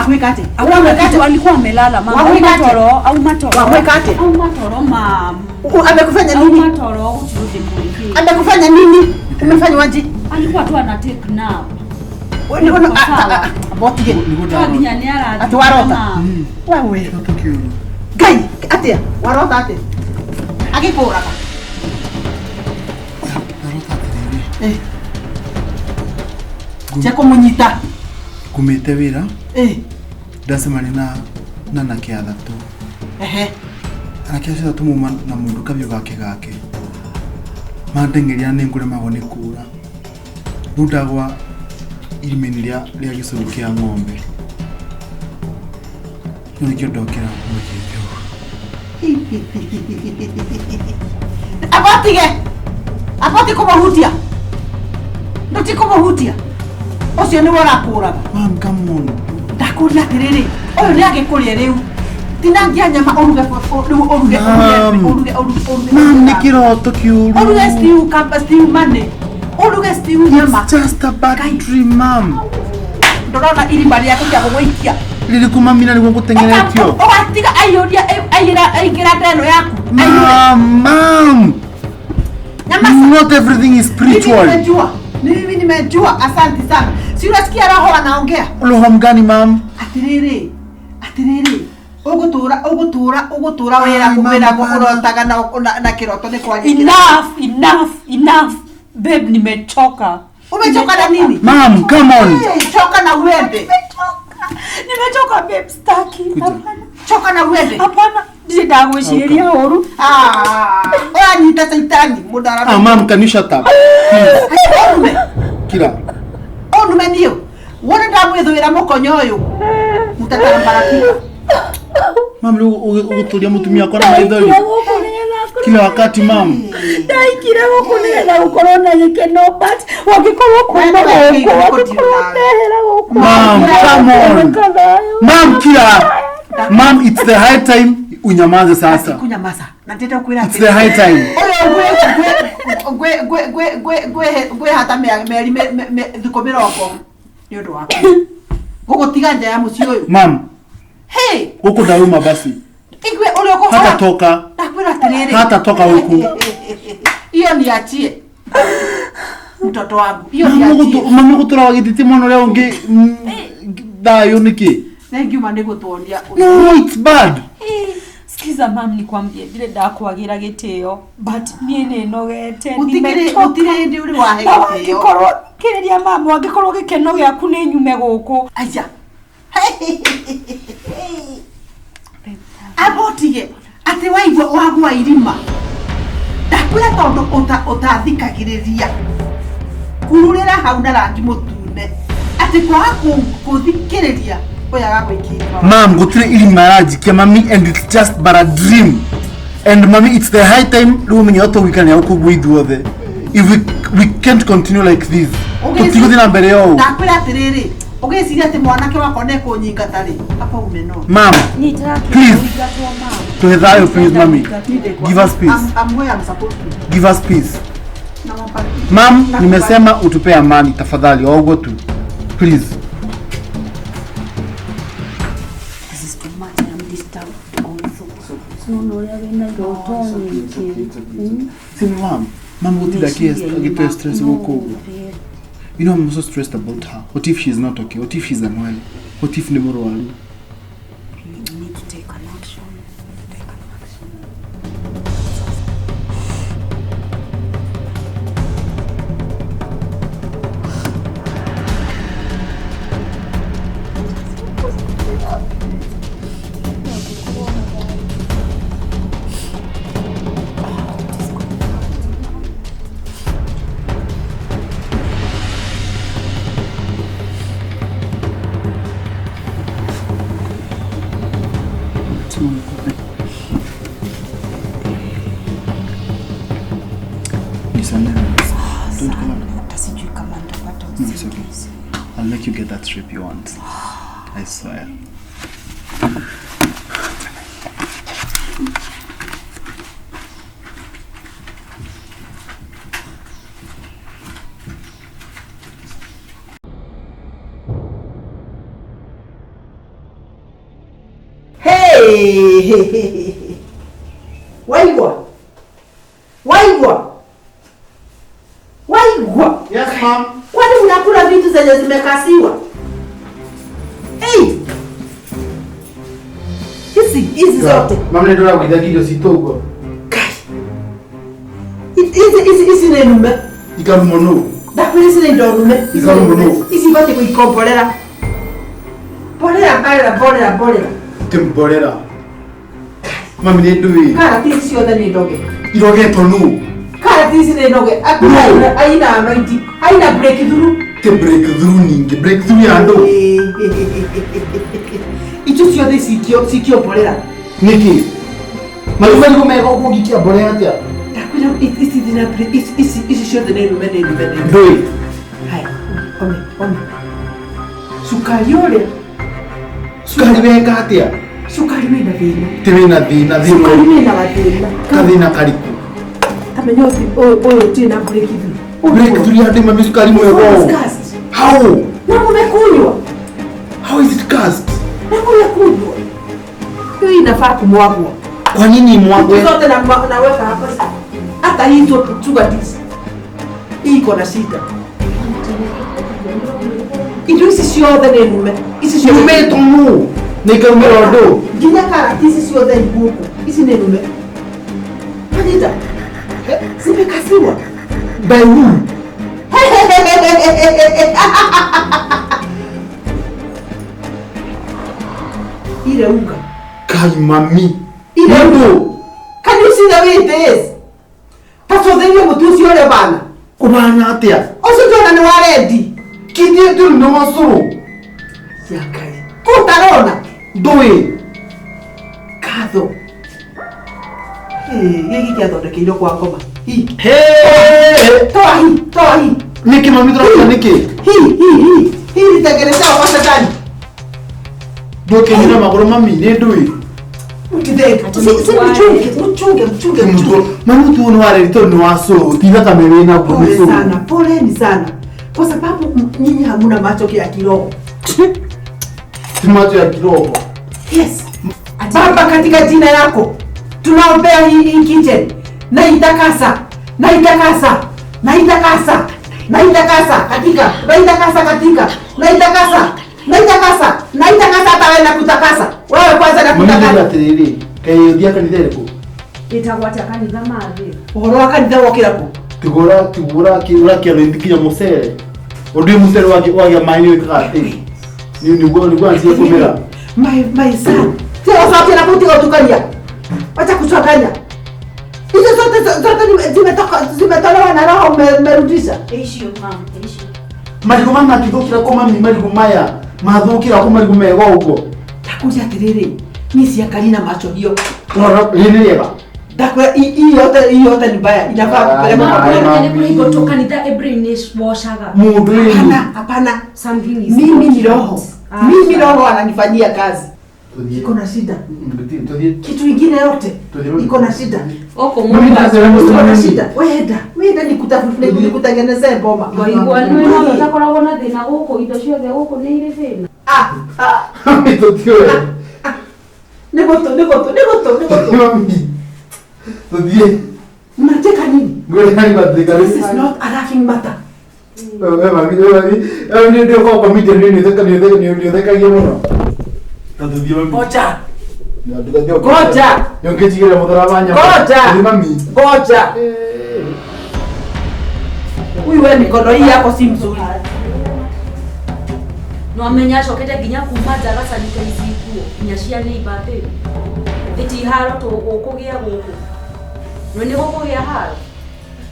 Wagwĩka atĩa? Hakuna Wagwĩka kitu, atĩa? alikuwa amelala mama. Wagwĩka Auma atĩa? toro, auma toro. Wagwĩka atĩa? Auma toro mam. Amekufanya nini? Auma toro gũtirĩ ũndũ Amekufanya nini? Umefanya waji? Alikuwa tu ana take nap. Sawa. Botige. Nĩguo Twa nginya ndarota. nĩ arathiĩ. Atĩ warota? Mam. Wewe. Kĩroto kĩũru. Ngai, atĩa? Warota atĩa? Agĩkũraga. Ndarota atĩrĩrĩ. Eh. Tia kũmũnyita. Ngumĩte wĩra Eh. ndacemania na anake athatũ. Ehe. Anake acio athatũ mauma na mũndũ kahiũ gake gake. Mandeng'eria na nĩngũremagwo nĩ kũra. Rĩu ndagwa irima-inĩ rĩa gĩcũrũ kĩa ng'ombe. Rĩu nĩkĩo ndokĩra mũthiĩte ũguo. Abotige. Aboti kũmũhutia. Ndũti kũmũhutia. Ũcio nĩwe ũrakũraga. Mom, come on. Ndakũria atĩrĩrĩ, ũyũ nĩ agĩkũrĩa rĩu. Tinangia nyama ũruge rĩu ũruge Mom. ũruge ũruge ũruge. Mom, nĩ kĩroto kĩũru. Ũruge stew kamba stew money. Ũruge stew nyama. It's just a bad Ngai. dream, mom. Ndũrona irima rĩake kĩa gũgũikia. Rĩrĩkũ mami na nĩguo ngũteng'eretio? Ũgatiga aiyũria aiyĩra aingĩra nda ĩno yaku. Aiyũre. Mom, mom. Nyamaza. Not everything is Mimi spiritual. nimejua. Mimi nimejua. Asante sana. Si unasikia roho anaongea? Roho mgani, mom? Atiriri. Atiriri. Ũgũtũra ũgũtũra ũgũtũra wĩra Ai, wĩra mama, ũrotaga na kĩroto nĩ kwaria. Enough, enough, enough. Babe, nimechoka. Umechoka na nini? Mom, come on. Eh, Choka na uende. Nimechoka. Nimechoka babe, staki. Kuja. Hapana. Choka na uende. Hapana. Ndirĩ ndagwĩcirĩria ũru. Ah, ũranyita caitani mũndũ Ah, ararora. mom, can you shut up? Ũnume. Kira. Ũnume niũ. Wone ndamwĩthũĩra mũkonyo ũyũ. Mũtatarambarakika. Mom, rĩu ũgũtũria mũtumia wakwa na maithori Ndaikire gũkũ nĩgetha kila wakati, mom. Ndaikire gũkũ nĩgetha gũkorwo na gĩkeno but wangĩkorwo kuma Wee gũkũ nĩwe wangĩkorwo nawe. ndehera gũkũ Mom, come on. Ndahurũka thayũ. Mom, kira. Mom, it's the high time unyamaze sasa. Kunyamaza. Na ndĩrenda kwĩra It's the high time. Ũyũ ngwĩhata mĩeri thikũ mĩrongo nĩ ũndũ waku. Gũgũtiga nja ya mũciĩ ũyũ. Mom, Hey, huku ndauma basi. igue ũrĩa ũkũhora. Hata toka. Ndakwĩra atĩrĩrĩ. Hata toka huku. Hiyo niachie. Mtoto wangu. Hiyo Mama niachie. mama gũtũra wagĩtĩtie mwana ũrĩa ũngĩ thayũ nĩkĩ? Thengiũ ma nĩ gũtuonia. No, it's bad. Sikiza mam, nikwambie ndire ndakwagira gĩtĩo but niĩ nĩ nogete Gũtikĩrĩ nimechoka. gũtirĩ hĩndĩ ũrĩ wahe Na gĩtĩo. wangĩkorwo kĩrĩria mam, wangĩkorwo gĩkeno gĩaku nĩ nyume gũkũ. Aya. Abotige atĩ waigua wagwa irima. Ndakwĩra tondũ ũtathikagĩrĩria. Kururĩra hau na rangi mũtune. Atĩ kwaga gũthikĩrĩria ũyũ agagũikia irima. Mom, gũtirĩ irima aranjikia mami and it's just but a dream. And mami, it's the high time rĩu ũmenye ũrĩa tũgũikarania gũkũ ũguo ithuothe. If we can't continue like this. Tũtigũthiĩ na mbere ũũ. Ndakwĩra atĩrĩrĩ, ũgĩciria atĩ mwanake wakwa nĩekũnyingata rĩ, hapa umeno. Mom, Niĩ ndĩrakĩenda Please. ũingatwo, mam. tũhe thayũ please mami. Give us peace. I'm where I'm supposed to. Give us peace. Nawapatia. Mom, nimesema utupe amani tafadhali, o ũguo tu. Please. This is too much. I am disturbed also. No, no, ũrĩa wĩna iroto nyingĩ. See, mom, mom gũtinda agĩtũhe stress gũkũ ũguo. You know, I'm so stressed about her. What if she's not okay? What if she's unwell? What if nĩ mũrwaru? You need to take an action. Take an action. Ni saa nane. Don't come out. Hata sijui kama nitapata No, it's okay. usingizi. I'll make you get that trip you want. I swear. Hey. Waigua. Waigua. Waigua. Yes, ma'am. Kwani unakula vitu zenye zimekasiwa? Hey. Hizi hizi zote. Mama ndio ndĩragũithagia irio citũ ũguo. Kai. Hizi hizi hizi nĩ nume. Ikarumwo nũ? Ndakwĩra ici nĩ indo nume. Ikarumwo nũ? Ici ibatiĩ gũikomborera. Borera, borera, borera, borera. Ti mborera. Mami nĩ ndũĩ. Karati ici ciothe nĩ ndoge. Irogetwo nũ? Karati ici nĩ ndoge. Hakuna haina anointing. Haina breakthrough. Ti breakthrough ningĩ. Breakthrough ya andũ. Icio ciothe cikio cikio mborera. Nĩkĩ? Marigũ marigũ mega ũguo ũngĩikia mborera atĩa? Ndakwĩra ici thina ici ici ici ciothe nĩ nume nĩ nume nĩ nume. Ndũĩ. Haya, ome ome. Cukari ũrĩa. Cukari weka atĩa? Cukari wĩna thĩna. Ti wĩna thĩna thĩna. Cukari wĩna gathĩna. Kathĩna karĩkũ? Tamenya ũyũ ũyũ ũtirĩ na breakthrough. Breakthrough ya andũ mami cukari mwega ũũ. How? Na mũmekunywa. How is it cast? Na mũmekunywa. Hiyo inafaa kumwagwa. Kwa nini imwagwe? Zote na naweka hapa. Hata hii tu sugar this. Hii iko na shida. Indo ici ciothe nĩ nume. Ici ciothe Nume tũmũ. Nĩ ikarumĩra andũ. Nginya karati ici ciothe igũkũ. Ici nĩ nume. Anita. Zimekasiwa. By who? Ile unga. Kai mami. Ile unga. Can you see the way it is? Tacũthĩrie mũtu ũcio ũrĩa ũbana. Ũbana atĩa? Ũcio ndĩrona nĩ wa rendi. Kithĩ ndũrĩ na wa cũrũ? Ya Ngai. Kũ ũtarona? Ndũĩ. Katho. Gĩkĩ gĩathondekeirwo kwa ngoma. Hi. Hey! Toa hii, toa hii. Nĩkĩ mami tũraruta nĩkĩ? Hii, hii, hii. Hii nitengenezewa kwa shetani. Ndũkĩnyire magũrũ mami, nĩ ndũĩ. Mchunge, mchunge, mchunge, mchunge. Mami mũtu ũyũ nĩ wa rendi tondũ nĩ wa cũrũ. Ti thakame wĩnaguo nĩ Pole cũrũ. sana, poleni sana. Kwa sababu nyinyi hamuna macho ya kiroho. Ti macho ya kiroho. Yes. Baba, katika jina lako tunaombea hii kitchen na itakasa, na itakasa, na itakasa, na itakasa katika, na itakasa katika, na itakasa, na itakasa, na itakasa hata wewe nakutakasa. Wewe kwanza Mami nakutakasa. ndauga atĩrĩrĩ, kaĩ ũthiaga kanitha ĩrĩkũ? Ĩtagwo atĩa kanitha mathĩ? Ũhoro wa kanitha wokĩra kũ? Tiguo ũrakĩona nginya mũcere. Ũndũ ũyũ mũcere wagĩa maĩ nĩ wĩkaga atĩ. Nĩguo nĩguo anjie kũmera. My son. Tiga ucoke na kũu, tiga ũtukania. Wacha kuchanganya. Hizo zote zote zimetoka zimetolewa na roho umerudisha. Icio mam, icio. Marigũ maya mangĩthũkĩra kũ mami marigũ maya mathũkĩra kũ marigũ mega ũguo. Ndakuria atĩrĩrĩ, niĩ ciakari na macho hiyo. Ũrona rĩrĩ nĩ rĩega. Ndakwĩra hii yote hii yote ni mbaya. Inafaa kupelekwa Ai, kwa Mama, mami. nĩ kũringwo tu kanitha Ibrahim nĩ wocaga. Mũndũ ĩĩ. Hapana, hapana. Something is Mimi not ni roho. right. Ah, Mimi sawa. roho ananifanyia kazi. Tũthiĩ. Iko na shida. Tũthiĩ. Kitu ingine yote Tũthiĩ. iko na shida. Gũkũ Mami mũndũ ndacera Iko na mũcere. shida. Wenda, wenda nikutengenezee boma. Waigua nĩ no ũtakoragwo na thĩna gũkũ indo ciothe gũkũ nĩ irĩ thĩna. Ah, ah. Mami tũthiĩ. Nĩ gũtũ, nĩ gũtũ, nĩ gũtũ, nĩ gũtũ. Mami. Tũthiĩ. Mnacheka nini? Ngwĩra nĩ gwathĩka This is not a laughing matter. We mami, we mami. We nĩ ndĩ ũkoragwo comedian nĩ nĩ ũthekagia mũno. Ta tũthiĩ mami. Ngoja. Ngoja. Ngoja. Nĩũngĩnjigĩra mũthara wa nyama. Ngoja. Tũthiĩ mami. Ngoja. Huyu wewe mikono hii yako si mzuri. No amenya acokete nginya kuma nja agacanite ici nguo nginya cia neighbor babe. Ĩti haro tũgũkũgĩa gũkũ. No nĩ gũkũgĩa haro.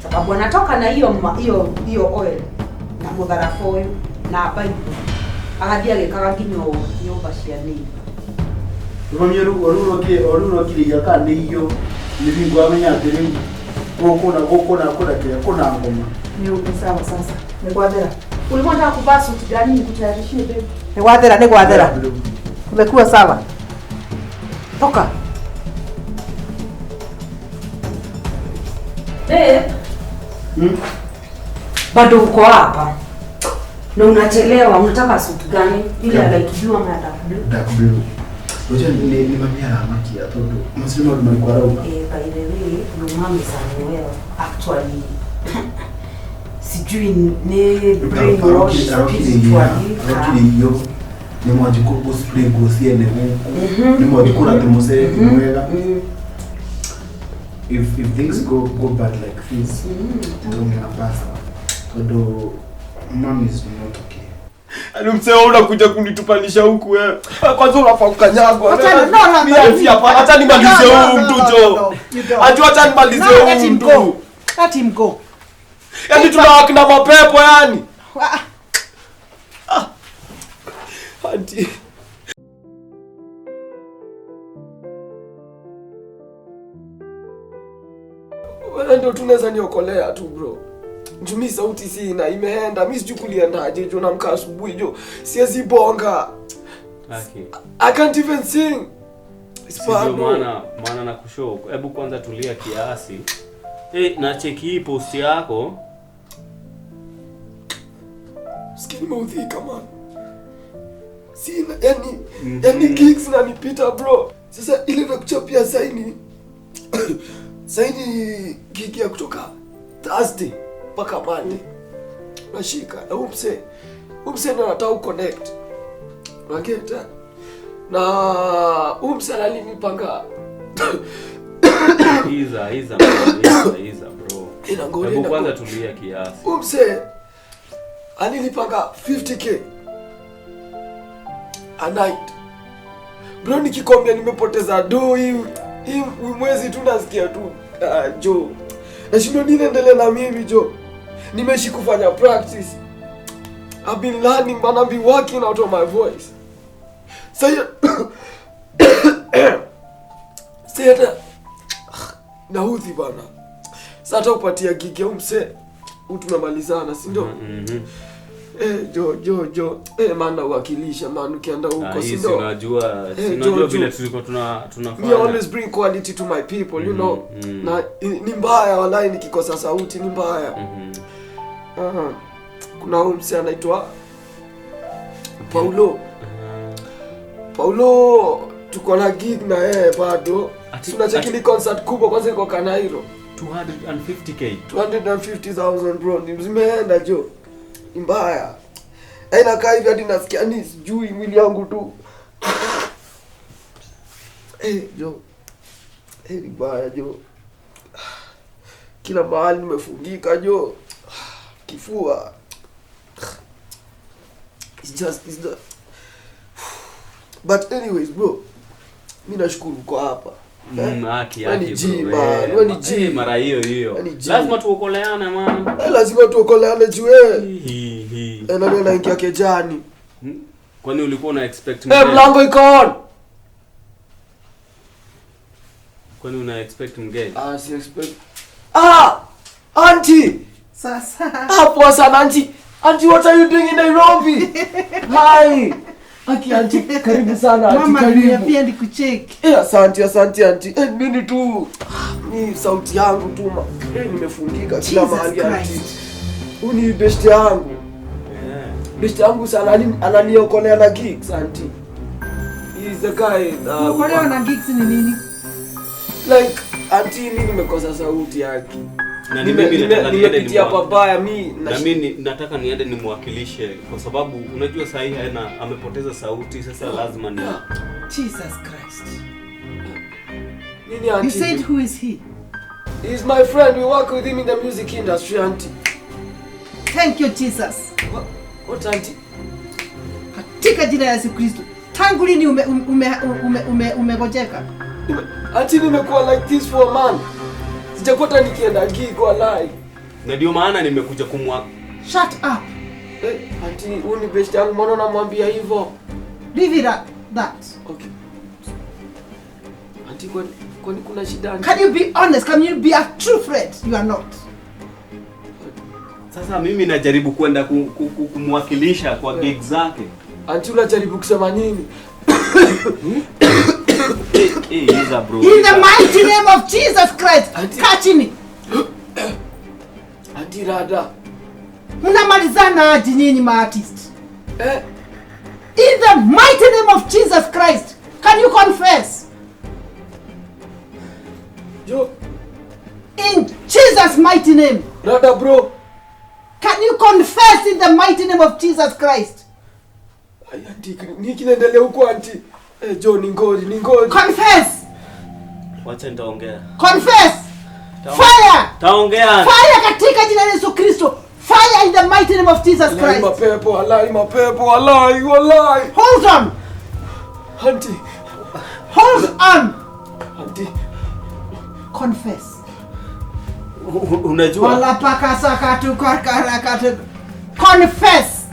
Sababu anatoka na hiyo hiyo hiyo oil na mũtharaba ũyũ na Bible. Agathiĩ agĩkaga nginya ũũ nyũmba cia neighbor. Mami rĩu ũrokire kana nĩ irio nĩ bingo amenya atĩ rĩu gũkũ na gũkũ na kũna kĩrĩa kũna ngoma. Ni sawa sasa. Ni gwathera. Ulikuwa unataka kuvaa suti gani nikutayarishie babe? Ni gwathera, ni gwathera. Umekuwa sawa. Toka. Babe. Bado uko hapa. Na unachelewa, unataka suti gani? Ile ya light blue ama ya dark blue? Dark blue. Unajua ni mami aramakia tondu macio nĩ maũndũ marĩkũ arauga? By the way, your mom is unwell actually. Sijui ni brainwash spiritually. Arokire irio nĩ mwanji gũ spray nguo ciene gũkũ, nĩ mwanji kũrate mũcere ti mwega. If things go bad like this, ndongera pasta tondu mom is not okay. Yaani mzee wewe unakuja kunitupanisha huku wewe. Kwanza unafaa kukanyagwa. Acha, no, Mimi hapa acha nimalize huyu mtu jo. Acha acha nimalize huyu mtu. Let him go. Yaani tunawaka na mapepo yani. Auntie. Wewe ndio tunaweza niokolea tu bro. Jumi sauti sina imeenda, mimi sijui kuliendaje jo, namka asubuhi jo. Siwezi bonga. Okay. I can't even sing. Sio maana na kushow. Hebu kwanza tulia kiasi. Na cheki hii post yako. Sikia nimeudhika man. Sina yani gigs na nipita bro. Sasa ile nakuchapia saini. Saini gig ya kutoka Thursday mpaka Monday. Nashika na umse ndo nataka uconnect. Unageta? Na umse alinipanga. Iza bro. Hebu kwanza tulia kiasi. Umse alinipanga 50k a night. Bro nikikwambia nimepoteza do hii mwezi tu nasikia tu jo. Nashindwa nini endelee na mimi jo. Nimeishi kufanya practice. I've been learning but I've been working out on my voice. Sasa naudhi bana. Sasa upatia gig ya umse tumemalizana, si ndio? Jo. Maana uwakilisha man ukienda huko, si ndio? Unajua, unajua vile tulikuwa tunafanya. We always bring quality to my people, you know. Na ni mbaya walai nikikosa sauti ni mbaya. Kuna huyu msee anaitwa Paulo. Paulo tuko na gig na yeye bado. Tunacheki ni concert kubwa kwanza iko Kanairo. 250k. 250,000 bro. Zimeenda jo. Ni mbaya. Aina kaa hivi hadi nasikia ni sijui mwili wangu tu. Jo. Ni mbaya jo. Kila mahali nimefungika jo. Kifua. It's the But anyways bro, mimi nashukuru kwa hapa. Haki bro. Wewe ni G mara hiyo hiyo. Lazima tuokoleane man. Lazima tuokoleane juu wewe. Na mimi naingia kejani. Kwani ulikuwa una expect mgeni? Mlango iko on. Kwani una expect mgeni? Si expect. Auntie. Sasa. Poa sana auntie. Auntie, what are you doing in Nairobi? Hi. Aki auntie, karibu sana auntie, mama, karibu. Mama pia nikucheki. Asante auntie. Mimi tu ni sauti yangu tu ma. Nimefungika kila mahali auntie. Uni best yangu. Best yangu sana ananiokolea na gigs auntie. He is the guy. Kuokolea na gigs ni nini? Like auntie, mimi nimekosa sauti yake. Na mimi nataka niende pabaya mimi na mimi nataka niende nimwakilishe kwa sababu unajua sahi haina amepoteza sauti sasa lazima ni Jesus Christ. Nini auntie? You said who is he? He's my friend. We work with him in the music industry auntie. Thank you Jesus. What auntie? Katika jina la Yesu Kristo. Tangu lini umegojeka? Auntie nimekuwa like this for a month. Sijakuta nikienda gig walai. Na ndio maana nimekuja kumwa. Shut up. Auntie, huyu ni best yangu, mbona unamwambia hivyo? Leave it at that. Okay. Auntie, kwani kuna shida auntie? Can you be honest? Can you be a true friend? You are not. Sasa mimi najaribu kwenda kumwakilisha kwa gig zake. Auntie, unajaribu kusema nini? Iza bro. In the mighty name of Jesus Christ. Kaa chini. Auntie Rada. Mnamalizana aje nyinyi ma artist? In the mighty name of Jesus Christ. Can you confess? Jo. In Jesus mighty name. Rada bro. Can you confess in the mighty name of Jesus Christ? Ai, auntie, nini kinaendelea huko auntie? Eh, Jo, ni ngori, ni ngori. Confess. Wacha nitaongea. Confess. Fire. Taongea. Fire katika jina la Yesu Kristo. Fire in the mighty name of Jesus Alai Christ. mapepo, alai mapepo, alai, walai. Hold on. Auntie, Hold on. auntie. Confess. Unajua Walapakasakatukarkarakatu. Confess.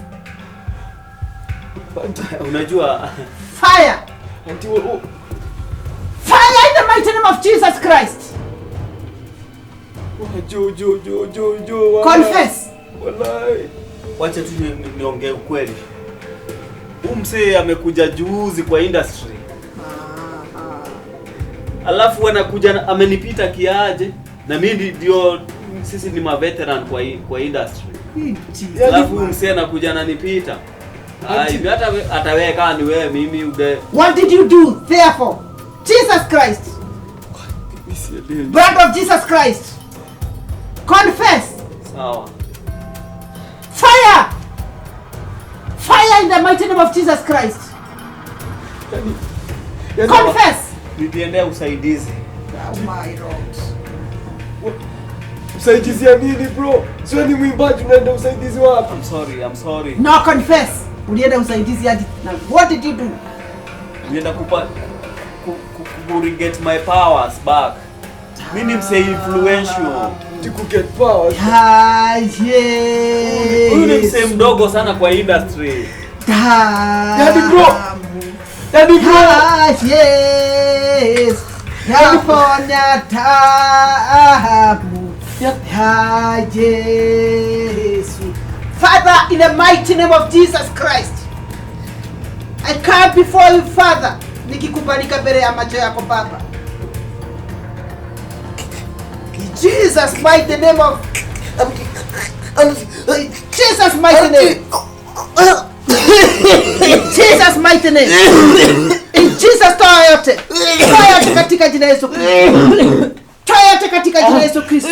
Auntie, unajua Fire. auntie, Fire in the mighty name of Jesus Christ. Jo, Jo, Jo, Jo, Jo. Walai. Confess. Walai. Wacha tu niongee ukweli. Huyu msee amekuja juzi kwa industry. Alafu anakuja amenipita kiaje? Na mimi ndio sisi ni ma veteran kwa industry. Alafu huyu msee anakuja ananipita. Ai, hata hata kama ni wewe mimi ude. What did you do therefore? Jesus Christ. Blood of Jesus Christ. Confess. Sawa. Fire! Fire in the mighty name of Jesus Christ. Confess. Niliendea usaidizi. Oh my Lord. Usaidizi ya nini bro? Sio ni mwimbaji unaenda usaidizi wapi? I'm sorry, I'm sorry. No, confess. Ulienda usaidizi hadi na what did you do? Nilienda kupa ku get my powers back. Mimi ni msee influential. To get powers. Huyu ni msee mdogo sana kwa industry. Yaani bro. Yaani bro. Yes. Yaponya tamu. Ya Yesu. Father, in the mighty name of Jesus Christ, I come before you, Father, nikikubalika mbele ya macho yako Baba. In Jesus mighty name of Jesus mighty name. In Jesus mighty name. In Jesus, toa yote. Toa yote katika jina Yesu Kristo. Toa yote katika jina Yesu Kristo.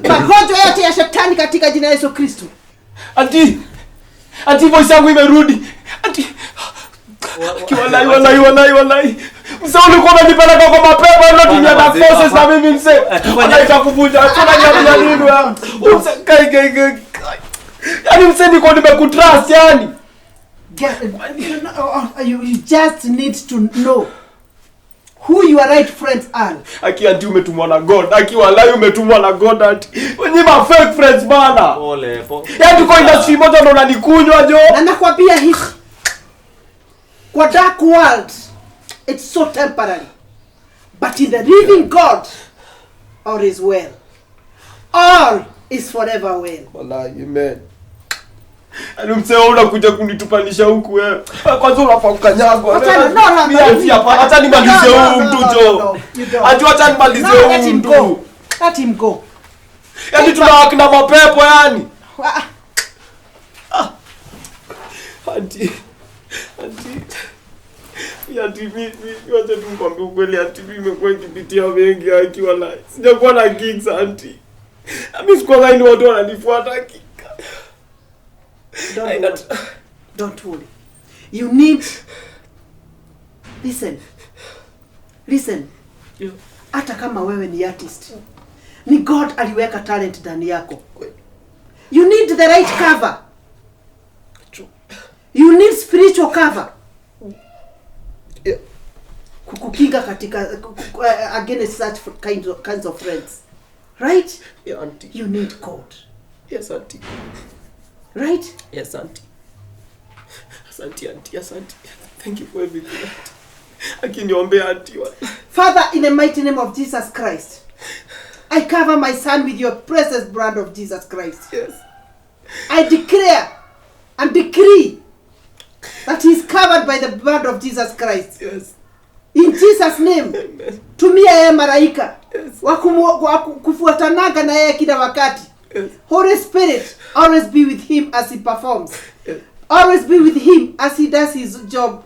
Magonjwa yote ya shetani katika jina Yesu Kristo. Auntie. Auntie, voice yangu imerudi. Auntie. Walai, walai, walai, walai. Mzee ulikuwa unanipeleka kwa mapepo na tumia na forces na mimi mzee. Wanaita kuvunja. Tuna nini wewe? Mzee kai kai kai. Yaani mzee niko nimekutrust yani. You just need to know who your right friends are. Aki auntie umetumwa na God. Aki walai umetumwa na God auntie. Wenye ma fake friends bana. Pole pole. Yaani tuko industry moja ndo unanikunywa jo. Na nakwambia hivi. Kwa dark world it's so temporary. But in the living God all is well. All is forever well. Walai, amen. Yaani mzee unakuja kunitupanisha huku wewe. Kwanza unafaa kukanyagwa. Acha nimalize huyu mtu jo. Acha nimalize huyu mtu. Let him go. Yaani tunawaka na mapepo yani. Auntie. Auntie. Auntie mimi wacha tu nikwambie ukweli auntie mimi nimekuwa nikipitia mengi aki walai. Sijakuwa na gigs auntie. Mimi sikuwa na watu wananifuata aki. Don't worry. Don't worry. You need listen. Listen. Hata kama wewe ni artist, ni God aliweka talent ndani yako. You need the right cover. True. You need spiritual cover. Yeah. Kukukinga katika against such kinds of friends. Right? Yeah, auntie. You need God. Yes, auntie. Right? Yes, auntie. Asante, auntie, asante. Thank you for everything, auntie. Akiniombea auntie. Father, in the mighty name of Jesus Christ, I cover my son with your precious blood of Jesus Christ. Yes. I declare and decree that he is covered by the blood of Jesus Christ. Yes. In Jesus name. Amen. Tumia yeye malaika. Yes. Wakufuatanaga na yeye kila wakati. Yes. Holy Spirit, always be with him as he performs. Yes. Always be with him as he does his job.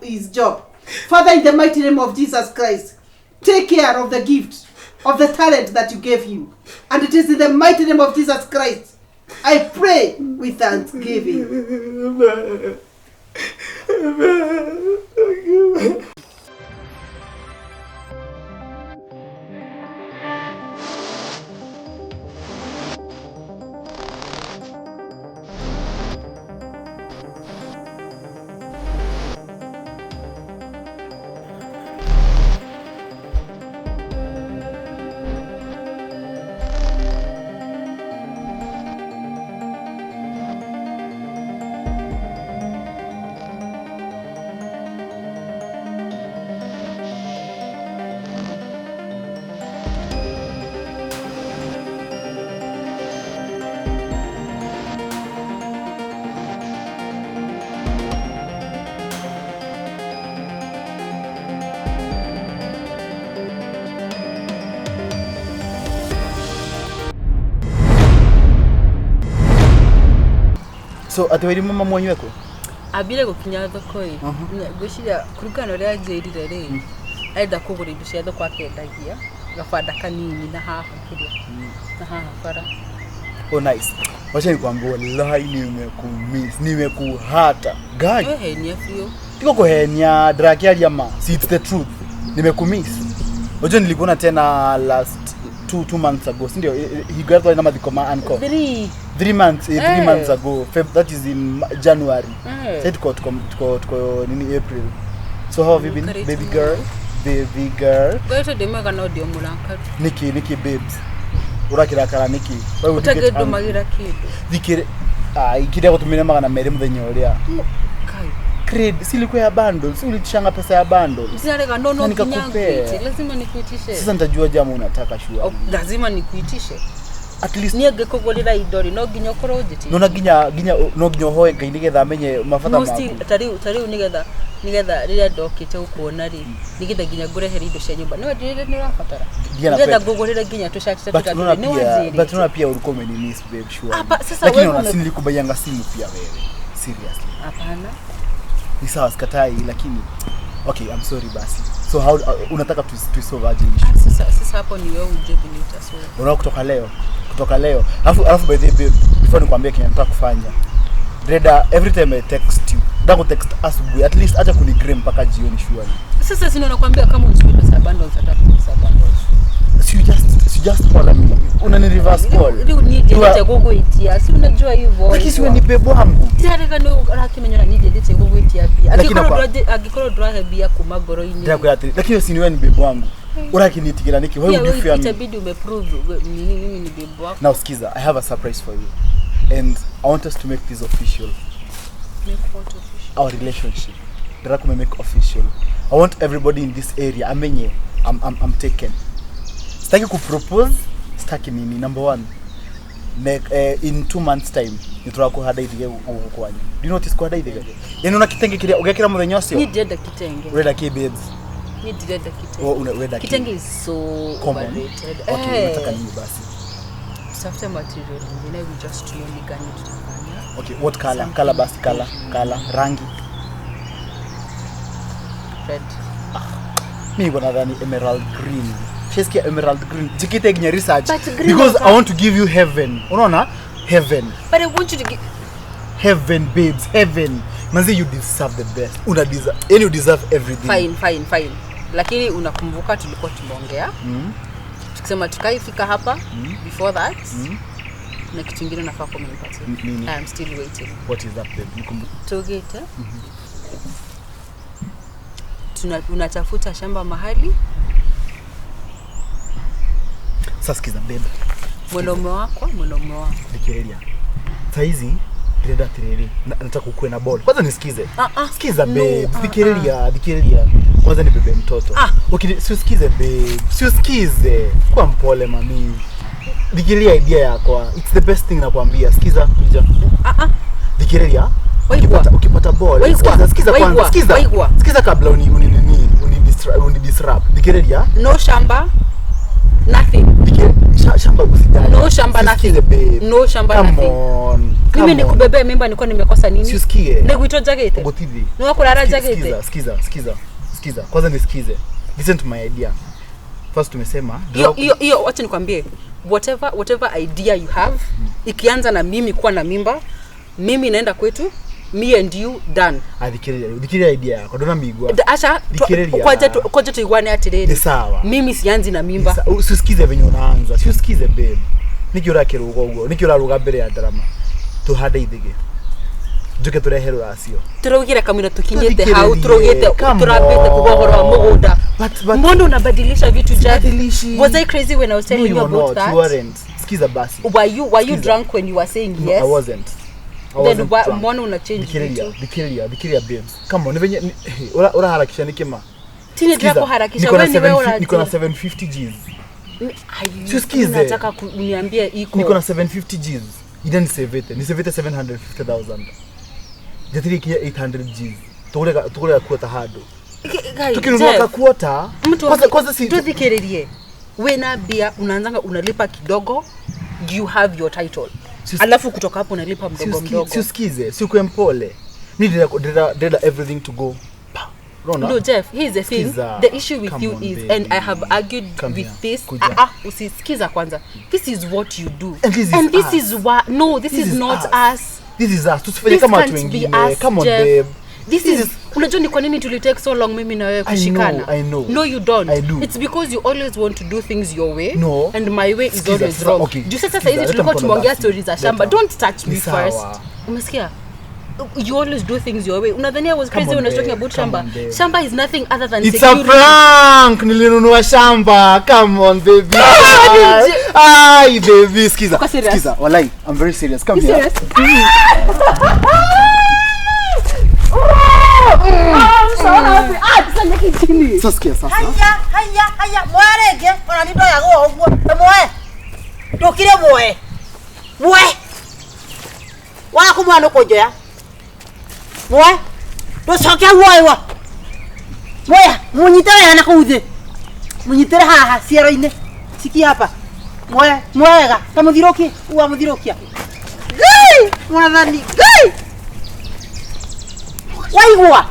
Father, in the mighty name of Jesus Christ, take care of the gift of the talent that you gave him. And it is in the mighty name of Jesus Christ I pray with thanksgiving. Amen. Amen. Thank you. So ati weri mama mwanyu eko ambire gukinya thoko i ngwiciria kũringana na ũrĩa anjĩrire rĩ arenda kũgũra indo cia thoko akendagia gabanda kanini na haha kĩrĩa na haha bara. Oh nice. Wacha nikwambie wallahi nimekumiss, nimekuhata. Guy. Wehenia biũ. Tiko kuhenia drakiaria ma. See it's the truth. Nimekumiss. Unajua nilikuona tena last two months ago. Si ndio? He got na mathiko ma uncle. 3 months, 3 months ago. That is in January. Said tuko nini April. So how have you been, baby girl? Baby girl. Wewe ndimwega no ndio mũrakaru. Niki babes. Urakirakara niki. Wewe utagĩndũmagĩra kĩndũ. Thikire ikire gutumire 200 muthenya uria. Kai. Creed si ilikuwa ya bundles, si ulichanga pesa ya bundles. Sina no no kinyangu. Lazima nikuitishe. Sasa nitajua jamu unataka shua. Oh, lazima nikuitishe. At least niĩ ngĩkũgũrĩra indo rĩ no nginya ũkorwo ũnjĩtĩtie. No nginya no nginya ũhoe Ngai nĩgetha amenye mabata maku. Ta rĩu nĩgetha rĩrĩa ndokĩte gũkuona rĩ nĩgetha nginya ngũrehere indo cia nyũmba no ndĩrĩ nĩ ũrabatara nĩgetha ngũgũrĩre nginya tũcati tũtatũ nĩ wanjĩrĩte. But unaona pia ulikuwa umenimiss babe sure. Sasa lakini unaona si nilikubaianga simu pia wewe. Seriously. Hapana. Ni sawa sikatai lakini okay I'm sorry basi. So how unataka tu solve aje issue? Sasa hapo ni wewe uje vile utasolve. Unaona kutoka leo. Alafu by the way before nikwambie kenye nataka kufanya. Reda every time I text you, nataka text asubuhi at least acha kunigree mpaka jioni surely. Sasa si nakwambia kama uchukue pesa bundles atakupa bundles. So you just call me. Unani reverse call. Ndio ni ndete gũgwĩtia. Si unajua hivyo. Lakini si wewe ni bebo wangu. Ndirarega nĩ ũrakĩmenya na niĩ ndete gũgwĩtia mbia. Angĩkorwo ndũrahe mbia kuma ngoro-inĩ. Ndirakwĩra atĩrĩ, lakini si wewe ni bebo wangu. Urakinitigĩra nĩkĩ? Why would you fear me? Itabidi umeprove nini mimi ni bebo wako. Now skiza, I have a surprise for you. And I want us to make this official. Make what official? Our relationship. Ndirakume make official. I want everybody in this area amenye I'm taken. Sitaki kupropose, sitaki nini. Number one, in 2 months time nituraga kuhanda ithige guku kwanyu. Do you notice kuhanda ithige? Yaani una kitenge kiria ugekira muthenya ucio? Ni ndirenda kitenge. Urenda ki babes? Ni ndirenda kitenge. Urenda ki? Kitenge is so overrated. Okay, unataka nini basi? Tutafute material nyingine, we just tuone gani tutafanya. Okay, what color? Color basi, color, rangi. Red. Mimi niko nadhani emerald green. Shesikia emerald green. Jikite nginya research because I want to give you heaven. Unaona? Heaven. But I want you to give heaven babes, heaven. Manzi you deserve the best. Una deserve, yani you deserve everything. Fine. Lakini unakumbuka tulikuwa tumeongea? Tukisema tukaifika hapa before that. Na kitu kingine nafaa kunipatia. I am still waiting. What is that babe? Nikumbuka. Tugite. Unatafuta shamba mahali. Sasa sikiza babe. Mwanaume wako. Nikirelia. Saa hizi ndira tiriri. Nataka ukue na ball. Kwanza nisikize. Sikiza babe. Nikirelia. Kwanza ni bebe mtoto. Okay, si usikize babe. Si usikize. Kwa mpole mami. Nikirelia idea yako. It's the best thing nakwambia. Sikiza kuja. Nikirelia. Ukipata ball. Sikiza kwanza. Sikiza. Sikiza kabla uni disrupt. Nikirelia. No shamba. Nothing. Shamba usijali. No shamba nothing. Babe. No shamba Come nothing. on. Mimi nikubebea mimba nilikuwa nimekosa nini? Siusikie. Niguito jagete. Ogotithi. Ni wakurara jagete. Sikiza. Sikiza, kwanza nisikize. Listen to my idea. First tumesema Hiyo hiyo hiyo, wacha nikwambie, whatever idea you have, ikianza na mimi kuwa na mimba, mimi naenda kwetu, me and you done. Athikiria, thikiria idea yako, ndona migwa. Acha Thikĩrĩria. kwaja tuiguane atiriri. Ni sawa. Mimi sianzi na mimba. Usikize venye unaanza. Si usikize babe. Niki urakiruga uguo, niki uraruga mbere ya ndarama. Tuhande ithige. Njuke turehe ruracio. Turaugire kamwira tukinyite hau, Tuthikĩrĩrie. turaugite Come turambite kuga ũhoro wa on. mũgũnda. But Mbona unabadilisha vitu Jeff? Sibadilishi. Was I crazy when I was No, telling you you were about not. that? You weren't. Sikiza basi. Were you Sikiza. drunk when you were saying No, yes? I wasn't. I Then wasn't drunk. mbona una change Thikĩrĩria, vitu? thikĩrĩria, thikĩrĩria babes. Come on, ni venye uraharakisha nĩ kĩma. Tini Sikiza, ndirakuharakisha, niko na wewe ni wewe 750 niko na unaji. 750 Gs. Ayu, Si usikize. Unataka uniambie iko. Niko na 750 Gs. Ida nisevete, nisevete 750,000. Jatiri ikinya 800 Gs. Tugure ga quarter handũ. Guys, Tukinunua Jeff, ka quarter, mtu kwanza kwanza si tuthikiririe. Wena bia unaanzanga unalipa kidogo, you have your title. Alafu kutoka hapo unalipa mdogo mdogo. Si usikize, si ukuwe mpole. Mi ndĩrenda everything to go. Pa. Unaona? No, Jeff, here's the thing. Sikiza. The issue with Come you on, is, baby. and I have argued Come with here. this. Kuja. Ah, ah, usisikiza kwanza. This is what you do. And this is And this us. is why, no, this This is is not us. us. This is us. Tusifanye This kama watu can't be wengine. us, Come on, Jeff. babe. This This is unajua ni kwa nini tuli take so long mimi na wewe I kushikana? know, I know. No, you don't. I do. It's because you always want to do things your way. No. And my way is Sikiza, always sasa, wrong. okay. Juu sasa Sikiza, hizi leta tulikuwa mkono tumeongea basi. stories za shamba. Leta. Don't touch me Ni sawa. first. Umesikia? You always do things your way. Unadhania I was Come crazy on, when I was talking babe. about Come shamba. on, babe. Shamba is nothing other than It's a security. prank. Nilinunua shamba. Come on, baby. Ai, baby, sikiza. Uko serious? Sikiza. Walai, I'm very serious. Come You here. serious? I'm so happy. Ah, tusanyike chini. Sasa sikia sasa. Haya, haya, haya, moya rĩngĩ ona nĩ ndoyagwo ũguo ta muoe ndũkire muoe muoe waga kũmuoya nĩ ũkũnjoya muoe ndũcoke muoywo muoya mũnyite wega na kũu thĩ mũnyitĩre haha ciero-inĩ cikie hapa muoe muoe wega ta mũthirũkie ua mũthirũkia. Ngai mwathani Ngai waigua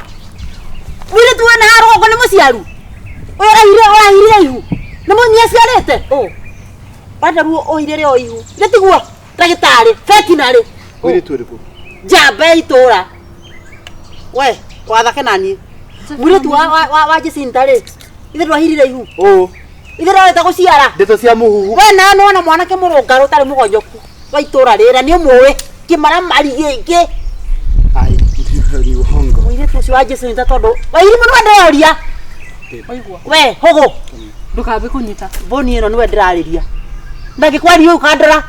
mũirĩtu wena haha rũgongo nĩ mũciaru ũyũ ũrahire ũrahirire ihu nĩ mũnyia aciarĩte wenda ruo ũhirĩre o ihu gĩtiguo ndagĩtarĩ vetinarĩ. Mũirĩtu ũrĩkũ? Njamba ya itũra we wathake naniĩ mũirĩtu wa Jacinta rĩ ithe ndwahirire ihu. Ũũ. Ithe ndwarĩte gũciara. Ndeto cia mũhuhu. We nawe nĩwona mwanake mũrũngarũ ũtarĩ mũgonyoku wa itũra rĩrĩa nĩ ũmũĩ kĩmaramari gĩkĩ. Ai, ni uongo. Mũirĩtu ũcio wa Jacinta tondũ Wairimũ nĩwe ndĩroria. Waigua. We hũgũ. Ndũkambe kũnyita. Mbũni ĩno nĩwe ndĩrarĩria ndangĩkwaria ũyũ kandora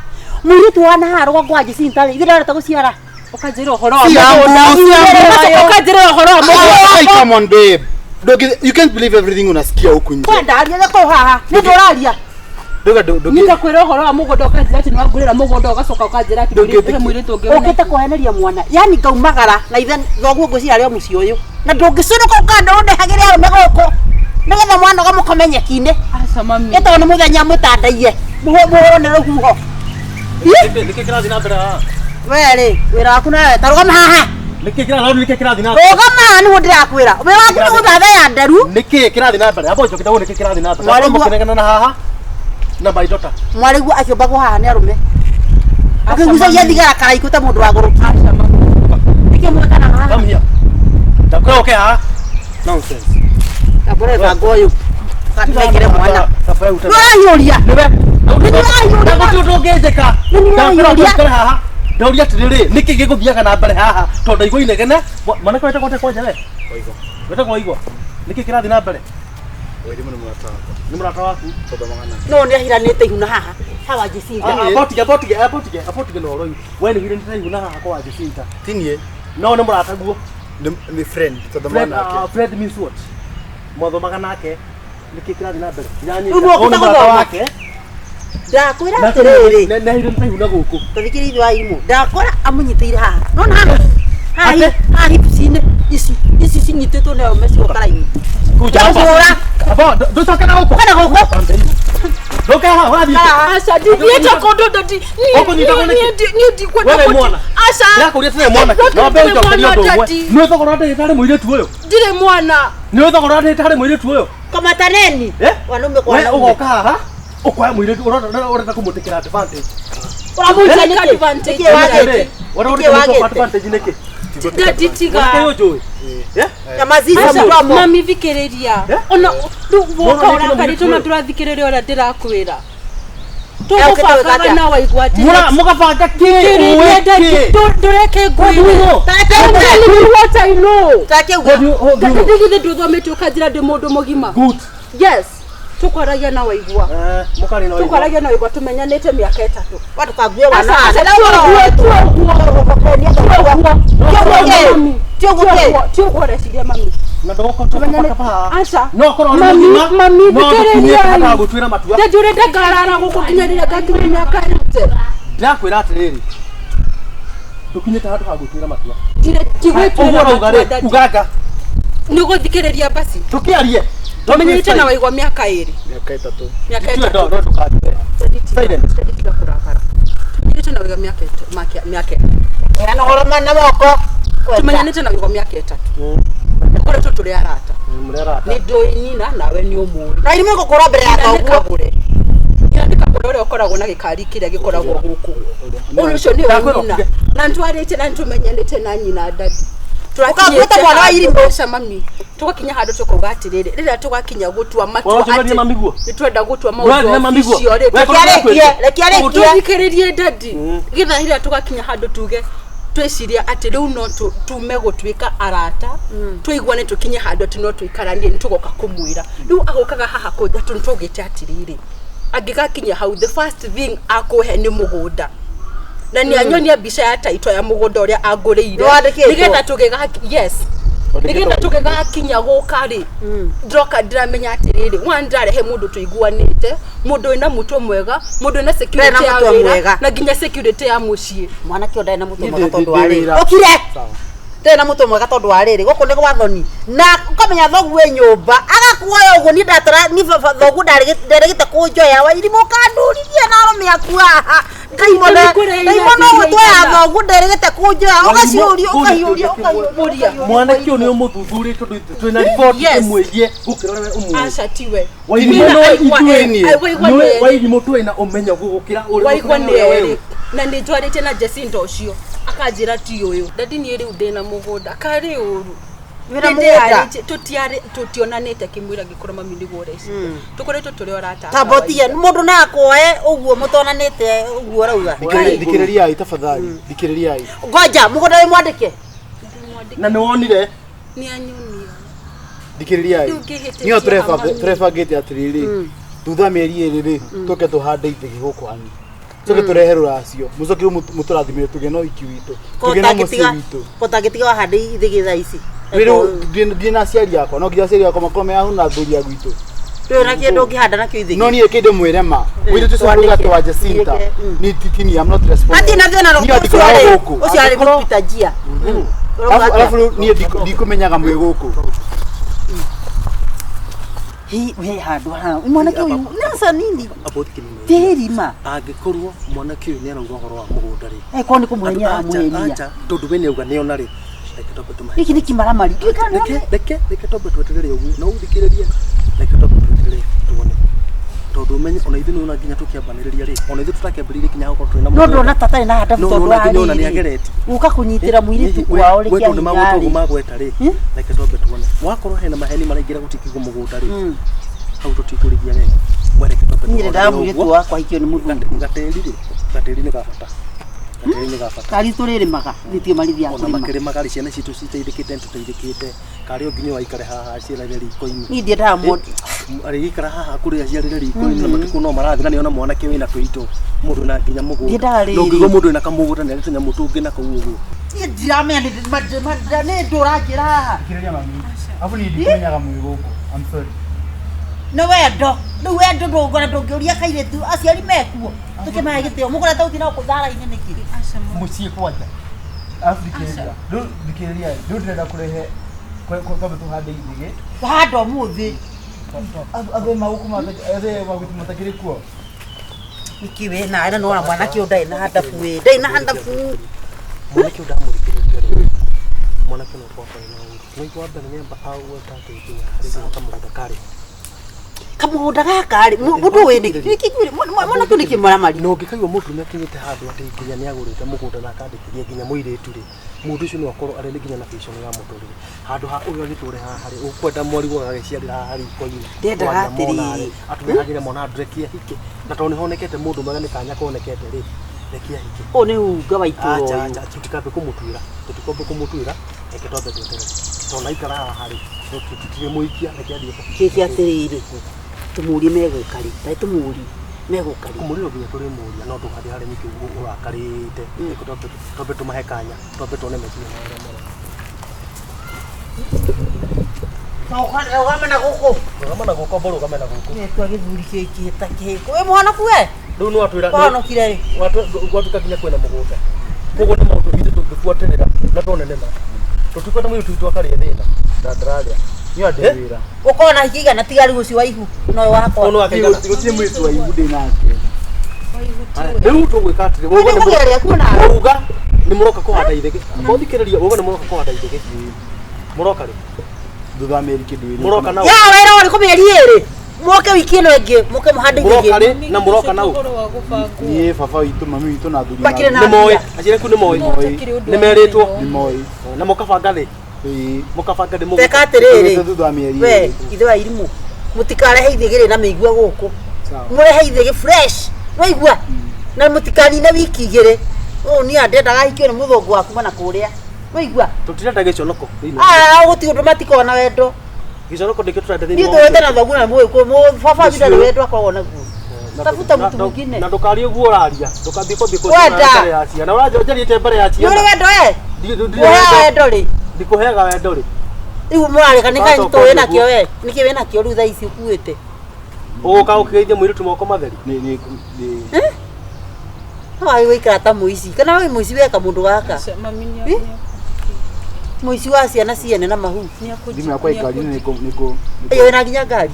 mũirĩtu wa nahaha rũgongo wa Jacinta rĩ ithe ndwarĩte gũciara. Ũkanjĩra ũhoro wa Si mũgũnda. ambu, si ambu. Ũkanjĩra ũhoro wa mũgũnda. Ai, come on, babe. You can't believe everything unasikia huku nje. Kwendaria gĩkũ haha nĩ ndũraria. Nduga ndugi. Nĩngakwĩra ũhoro wa mũgũnda ũkanjĩra atĩ nĩwangũrĩra mũgũnda ũgacoka ũkanjĩra atĩ Ndũngĩtĩkia. he mũirĩtu ũngĩ wĩna ũkĩte kũheneria mwana yani ngaumagara na ithe thoguo ngwĩciria arĩ o mũciĩ ũyũ na ndũngĩcũnũka ũkanda ũndehagĩre arũme gũkũ nĩgetha mwana ũgamũkome nyeki-inĩ. Aca mami. Ĩtagwo nĩ mũthenya mũtandaiye mũhũrwo nĩ rũhuho. Nĩkĩ kĩrathiĩ na mbere haha? We rĩ wĩra waku nawe ta rũgama haha. Nĩkĩ kĩrathiĩ nĩkĩ kĩrathiĩ na mbere? Rũgama haha nĩguo ndĩrakwĩra wĩra waku nĩ gũthathaya nderu. Nĩkĩ kĩrathiĩ na mbere? Amba ũnjoke nĩkĩ kĩrathiĩ na mbere. Mwarĩguo- Amba mũkĩnegena na haha na my daughter. Mwarĩguo akĩũmbagwo haha nĩ arũme akĩgucagia thigara karaikũ ta mũndũ wa gũrũki. Aca mami. Nĩkĩo mwĩkanaga haha. Come here. Ndakwĩra ũke haha. Nonsense. Kambore bango ũyũ kanengere mwana. Safari utena. Nĩũrahiũria. Nĩwe. Nĩũrahiũria. Gũtirĩ ũndũ ũngĩnjĩka. Nĩũrahiũria. Ndakwĩra ũikare haha. Ndauria atĩrĩrĩ, nĩkĩ gĩgũthiaga na mbere haha tondũ ndaigua inegene. Mwanake wetagwo atĩa kwanja we? Waigua. Wetagwo Waigua. Nĩkĩ kĩrathiĩ na mbere? Wairimu nĩ mũrata wakwa. Nĩ mũrata waku. Tũthomaga nake. No nĩ ahiranĩte ihu na haha hawa Jacinta. Abotige abotige abotige abotige na ũhoro ũyũ. We nĩ ũhiranĩte ihu na haha kwa Jacinta. Ti niĩ. No nĩ mũrataguo. Nĩ friend tũthomaga Fred, nake. Fred means what? Mwathomaga nake. Nĩkĩ kĩrathiĩ na mbere? Rĩu nĩũkĩte Ũyũ nĩ mũrata gũthoma? wake. Ndakwĩra atĩrĩrĩ. Nĩ ahiranĩte ihu na gũkũ. Tathikĩrĩria ithe wa irimũ ndakora amũnyitĩire haha nona haha haha haha hips-inĩ ici ici cinyitĩtwo nĩ arũme cigũkara-inĩ. Kuja hapa. Ndagũhũra. Aba, ndũcoke na gũkũ. Ũka na gũkũ. Ndoka haha ũrathiĩ kũ? Aca ndithiĩte kũndũ ndati. Ũkũnyitagwo nĩkĩ? Niĩ ndikwenda Wewe mwana. Aca. Ndĩrakũria tũrĩ mwana. Ndirĩ No mbe ũnjokerie mwana, ũndũ ũmwe. Daddy. Nĩ thogora wa ndagĩtarĩ mũirĩtu ũyũ. Ndirĩ mwana. Nĩ thogora wa ndagĩtarĩ mũirĩtu ũyũ. Kamataneni. Eh? Wanaume kwa We wanaume. ũgoka haha ũkoya mũirĩtu ũrenda kũmũtĩkĩra advantage. Ũramũica Take nĩkĩ? advantage. Nĩkĩ wagĩte? Ũrenda Nĩkĩ kũmũtĩkĩra wagĩte? advantage nĩkĩ? Daddy tiga. Mwanake ũyũ njũĩ. Eh? Nyamaziza Aca, mdomo. mami thikĩrĩria. Eh? Ona rĩu woka Mwana nĩkĩ na ũrakarĩtwo mũirĩtu na ũyũ? ndũrathikĩrĩria ũrĩa ndĩrakwĩra. Ũkĩte gwĩka Tũgũbangaga atĩa? na waigua atĩ Mũgabanga kĩ? Thikĩrĩria Ũĩ daddy, kĩ? ndũreke ngwĩre. Take I'm uge. telling you what I know. Take uge. Daddy githĩ ndũthomete ũkanjĩra ndĩ mũndũ mũgima. Good. Yes. Tũkwaragia na waigua. Eh, mũkarĩ na waigua. Tũkwaragia na waigua tũmenyanĩte mĩaka ĩtatũ. Watu kague wana. Aca, aca, ti ũguo, ti ũguo. Mami. Ti ũguo kĩ? Ti ũguo ũreciria mami. Na ndũgũkorwo tũkabanga haha. Aca. No korwo nĩ Mami, mũgima, mami, no ndũkinyĩte thikĩrĩriai. handũ ha gũtuĩra matua. Daddy ũrenda ngarara gũkũ nginya rĩrĩa ngakinya mĩaka ĩte. Ndĩrakwĩra atĩrĩrĩ, ndũkinyĩte handũ ha gũtuĩra matua. Ndirĩ Ũguo ndigwĩtuĩra ũrauga matua rĩ, daddy. uganga. Nĩ ũgũthikĩrĩria basi. Tũkĩarie. Tũmenyerete na waigua mĩaka ĩrĩ. Mĩaka ĩtatũ. Mĩaka Itue ĩtatũ. ndo ndũkatue. Daddy tiga- Silence. daddy tiga kũrakara. Tũmenyerete na waigua mĩaka ĩtatũ. Mĩaka Yana horoma na moko. Tũmenyanĩte na waigua mĩaka ĩtatũ. Tũkoretwo tũrĩ arata. Mũrĩ arata. Nĩ ndũĩ nyina nawe nĩ ũmũĩ. Na irime gũkũra mbere ya Nyina nĩ thoguo. kagũre. Nyina nĩ kagũre ũrĩa ũkoragwo na gĩkari kĩrĩa gĩkoragwo gũkũ. Ũyũ ũcio nĩwe Ndakwĩra nyina. ũkire. Na nĩtwarĩte na nĩtũmenyanĩte na nyina daddy. Ũkabuĩte mwana wa irimũ. Aca mami. Tũgakinya handũ tũkauga atĩrĩrĩ, rĩrĩa tũgakinya gũtua matua Ũracokeria mami guo? nĩ twenda gũtua Ũrathiĩ na maũndũ mami guo? official rĩ, We Reke arĩkie, reke arĩkie. tũthikĩrĩrie daddy. Getha rĩrĩa tũgakinya handũ tuge twĩciria atĩ rĩu no tume gũtuĩka arata tũiguane tũkinye handũ atĩ no tũikaranie nĩ tũgoka kũmwĩra rĩu agokaga haha kũnja tũ nĩtwaugĩte atĩrĩrĩ angĩgakinya hau the first thing akũhe nĩ mũgũnda na nĩ anyonia mbica ya taito ya mũgũnda ũrĩa angũrĩire Nĩwandĩkĩtwo? nĩgetha tũgĩga yes nĩgetha tũgĩgakinya gũka rĩ ndroka ndĩramenya atĩrĩrĩ one ndĩrarehe mũndũ tũiguanĩte mũndũ wĩna mũtwe mwega mũndũ wĩna security Ndĩrĩ na ya mũtwe wĩra mwega. na nginya security ya mũciĩ Mwanake ũyũ ndarĩ na mũtwe Niĩ mwega tondũ ndĩ wa rĩrĩ. wĩra. Ũkire. Sawa. Ndarĩ na mũtwe mwega tondũ wa rĩrĩ. Gũkũ nĩ gwa thoni. Na ũkamenya thoguo wĩ nyũmba. Agakuoya ũguo niĩ ndatara niĩ baba thoguo ndarĩgĩte kũnjoya wa irimũ ũkandũrithia na arũme aku haha. Ndaimona Nĩkũrĩa ndaimona irathi ũguo ya iraigana. thoguo nderĩgĩte kũnjoya ũgaciũria ũkahiũria Ũria. ũkahiũria. Mwanake ũyũ nĩ ũmũthuthurĩtie tondũ twĩna riboti Yes. ĩmwĩgiĩ gũkĩra ũrĩa we ũmũĩ. aca tiwe Wairimũ Wĩna no aigua ithuĩ ĩ- niĩ. waigua Nĩwe nĩ erĩ. wairimũ twĩna ũmenyo gũgũkĩra ũrĩa waigua nĩ ũrĩa erĩ wewe. na nĩ njwarĩte na Jacinda ũcio akanjĩra ti ũyũ dadi niĩ rĩu ndĩna mũgũnda karĩ ũru Wĩna mũgũnda? Tũtionanĩte kĩmwĩra ngĩkorwo mami nĩguo ũreciria tũkoretwo tũrĩ arata a Tambotia kawaida. mũndũ no akwoe ũguo mũtonanĩte ũguo ũrauga. Thikĩrĩriai tafadhali. Thikĩrĩriai. Ngoja mũgũnda wĩ mwandĩke. Na nĩ wonire nĩ anyonia Thikĩrĩriai. Rĩu ngĩhĩtĩtie Niyo mami. tũrebangĩte atĩrĩrĩ. Thutha wa mĩeri ĩrĩ rĩ, tũke tũhande ithĩgĩ gũkũ anyu. Tũke tũrehe rũracio. Mũcoke rĩu mũtũrathimĩre tũgĩe na ũhiki witũ. Tũgĩe na mũciĩ witũ. Kotangĩtiga wahande ithĩgĩ thaa ici. Rĩu ndĩ na aciari akwa. No nginya aciari akwa makorwo me ahu na athuri a gwitũ. Ndũrĩ na kĩndũ ũngĩhanda nakĩo ithĩgĩ. No niĩ kĩndũ mwĩre ma. Mũirĩtu ũcio Twandĩke. mũrũgate wa Jacinta. Twandĩke, Ni titini I'm not responsible. Hatirĩ na thĩna na Niĩ ũcio ndikoragwo arĩ gũkũ. ũcio arĩ mũpita njia. Ũrauga atĩa? Alafu rĩu niĩ ndikũmenyaga mwĩ gũkũ. Hi we handũ haha. Mwanake ũyũ nasa nini? About kĩnini. Tĩri ma. Angĩkorwo mwanake ũyũ nĩ arauga ũhoro wa mũgũnda rĩ. Eh, korwo nĩ kũmũhenia aramũhenia. Acha, tondũ we nĩauga nĩona rĩ. Reke twambe tũmahe. Gĩkĩ nĩ kĩmaramari. Reke reke reke twambe tweterere ũguo. No ũthikĩrĩrie. Reke twambe tweterere tuone. Tondũ ũmenye ona ithuĩ nĩwona nginya tũkĩambanĩrĩria rĩ. Ona ithuĩ tũtakĩambĩrĩirie nginya gũkorwo twĩna No mũgũnda. ndona tata ĩna hadabu No tondũ nona wa nginya ona rĩrĩ. nĩageretie. Gũka kũnyitĩra mũirĩtu kwao rĩ we kĩa tondũ hinya magweta ũguo rĩ. magweta rĩ reke twambe tuone wakorwo hena maheni maraingĩra gũtikigwo mũgũnda rĩ hau tũtikũrĩgia wega we reke twambe Niĩ tuone ndendaga mũirĩtu ũguo. wakwa ahikio nĩ mũthuri. Gatĩri rĩ gatĩri nĩ gabata gatĩri nĩ gabata Kari tũrĩrĩmaga nĩtio marithiaga ona kũrĩma. makĩrĩmaga rĩ ciana citũ citeithĩkĩte nĩtũteithĩkĩte karĩ o nginya waikare haha aciarĩre riko-inĩ Niĩ ndiendaga mũndũ. arĩgĩikara haha kũrĩa aciarĩre riko-inĩ na matukũ no marathi na nĩona mwanake wĩna tũindo mũndũ na nginya mũgũnda Ndiendaga rĩrĩ. na ũngĩigua mũndũ wĩna kamũgũnda nĩ arĩ tũnyamũ tũngĩ na kũu ũguo Niĩ ndiramenya nĩ ndũ ũranjĩra haha. Thikĩrĩria mami. Alafu niĩ ndikũmenyaga mwĩ gũkũ. I'm sorry. Nĩ wendo. Rĩu wendo ndũngora ndũngĩũria kairĩtu aciari mekuo. Tũkĩmahe gĩtĩo. Mũgũrete gũthiĩ nao kũ thara-inĩ nĩkĩ? Mũciĩ kwanja. Alafu thikĩrĩria. Rĩu thikĩrĩria. Rĩu ndĩrenda kũrehe twambe tũhande ithĩgĩ. Wahanda ũmũthĩ. Athe maguku athe maguku matakiri kuo. Ikiwe na ina nona mwanake ũyũ ndarĩ na handabu ĩ ndarĩ na handabu. Mwanake ũyũ ndamũthikĩrĩria rĩ. Mwanake no kwakwa ina ũru. No igua mbere nĩamba agweta atĩ nginya harĩ kamũgũnda karĩ. Kamũgũnda gaka rĩ mũndũ ũyũ nĩ mwanake ũyũ nĩ kĩmaramari. Na ũngĩkaigua mũndũrũme akinyĩte handũ atĩ nginya nĩagũrĩte mũgũnda na akandĩkithia nginya mũirĩtu rĩ, mũndũ ũcio no akorwo arĩ nginya na vision ya mũtũrĩre. Handũ ha ũyũ agĩtũre haha rĩ, ũkwenda mwarigwo agagĩciarĩra haha riko-inĩ. Ndendaga atĩrĩrĩ. Atũrehagĩre mwana andũ reke ahike. Na tondũ nĩhonekete mũndũ mwega nĩ kanya konekete rĩ, reke ahike. Ũyũ nĩ unga wa itũra Acha ũyũ. acha tũtikambe kũmũtuĩra. Tũtikambe kũmũtuĩra, reke twambe tweterere. Tondũ aikara haha rĩ, tũtirĩmũikia reke athiĩ. Kĩke atĩrĩrĩ tũmũrie megũka rĩ, tarĩ tũmũrie megũka rĩ. Kũmũria nginya tũrĩmũria no ndũgathiĩ harĩa nyingĩ ũrakarĩte. Reke twambe tũmahe kanya, twambe tuone meciria mao ũrĩa marona. Rũgama na gũkũ. Rũgama na gũkũ, amba ũrũgame na gũkũ. Nĩtua gĩthuri gĩkĩ ta kĩhĩko. Wĩ mũhonoku we? Rĩu nĩ watwĩra Wahonokire rĩ? Gwatuĩka nginya kwĩna mũgũnda. Koguo nĩ maũndũ ithuĩ tũngĩbuatĩrĩra na tuone nĩma. Tũtikwenda mũirĩtu witũ akarĩe thĩna. Ndararia. Niĩ andĩ wĩra. Ũkorwo na hiki igana tiga rĩu ũcio wa ihu no ũyũ wakwa. Ũyũ nĩ wake igana. Gũtirĩ mũirĩtu wa ihu ndĩ nake. Rĩu tũgwĩka atĩrĩ, Ũyũ nĩ kũgĩa rĩaku nawe. Uga nĩ mũroka kũhanda ithege. Mũthikĩrĩria, uga nĩ mũroka kũhanda ithege. Mũroka rĩ? Thutha wa mĩeri kĩndũ ĩrĩ. Mũroka nau. Ya wĩra ũrĩkũ mĩeri ĩrĩ? Moke wiki ĩno ĩngĩ, moke mũhande Mũroka ithege. rĩ na mũroka nau. Niĩ baba witũ, mami witũ na athuri. Makĩrĩ na Nĩ moĩ, aciari aku nĩ moĩ. Nĩ merĩtwo. Nĩ moĩ. Na mũkabanga rĩ? Ĩĩ. Mũkabanga nĩ mũgũka. Teka atĩrĩrĩ. Thutha wa mĩeri We, ĩrĩ. ithe wa irimũ. Mũtikarehe ithege rĩ na mĩigua gũkũ. Sawa. Mũrehe ithege fresh. Waigua? Na mũtikanine wiki igĩrĩ. Ũũ niĩ ndendaga ahikio nĩ mũthũngũ wa kuma na kũrĩa. Waigua? Tũtirenda gĩconoko thĩinĩ. Ah, gũtirĩ ũndũ matikoragwo na wendo. Gĩconoko nĩkĩo tũrenda thĩinĩ Niĩ wa tũwĩte na thoguo na mũgĩkũyũ, baba wanyu ndarĩ wendo akoragwo naguo. Tafuta mtu mwingine. Na ndũkarie ũguo ũraria. Ndũkambie kwambia Wenda. mbere ya ciana. Ũranjariĩte mbere ya Nĩ ciana. ũrĩ wendo we? Ndirĩ Ũheaga wendo. wendo rĩ? Ndikũheaga wendo rĩ. Rĩu mũrarĩka nĩ kaĩ Ũgacoka tũĩ ũguo. nakĩo we? Nĩkĩ wĩ nakĩo rĩu thaa ici ũkuĩte? Ũgũka ũkĩgeithia mũirĩtu moko matheri. Nĩ nĩ No wagĩ gũikara ta mũici. Kana wĩ mũici weka mũndũ gaka? Mũici wa ciana ciene na mahu. Thimũ yakwa ĩ ngari-inĩ nĩ Ĩyo wĩna nginya ngari?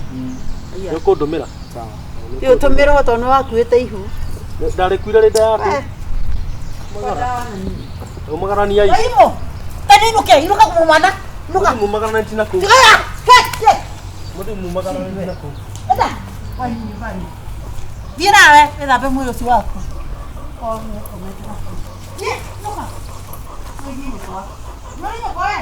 Nĩ ũkũndũmĩra. Sawa. Ĩyo tũmĩra tondũ nĩ wakuĩte ihu. Ndarĩkuire rĩ nda yaku. Umagarania ici. Waimũ! Ta nĩ inũke, inũka mwana. Inũka. Mumagarania na kũu. Tiga! Ke, ke. Mũndũ mumagarania na kũu. Enda. Thiĩ nawe wĩthambe mwĩrĩ ũcio waku. Thiĩ, inũka. Nĩ ũrĩ nyũkwa. Nĩ ũrĩ nyũkwa we?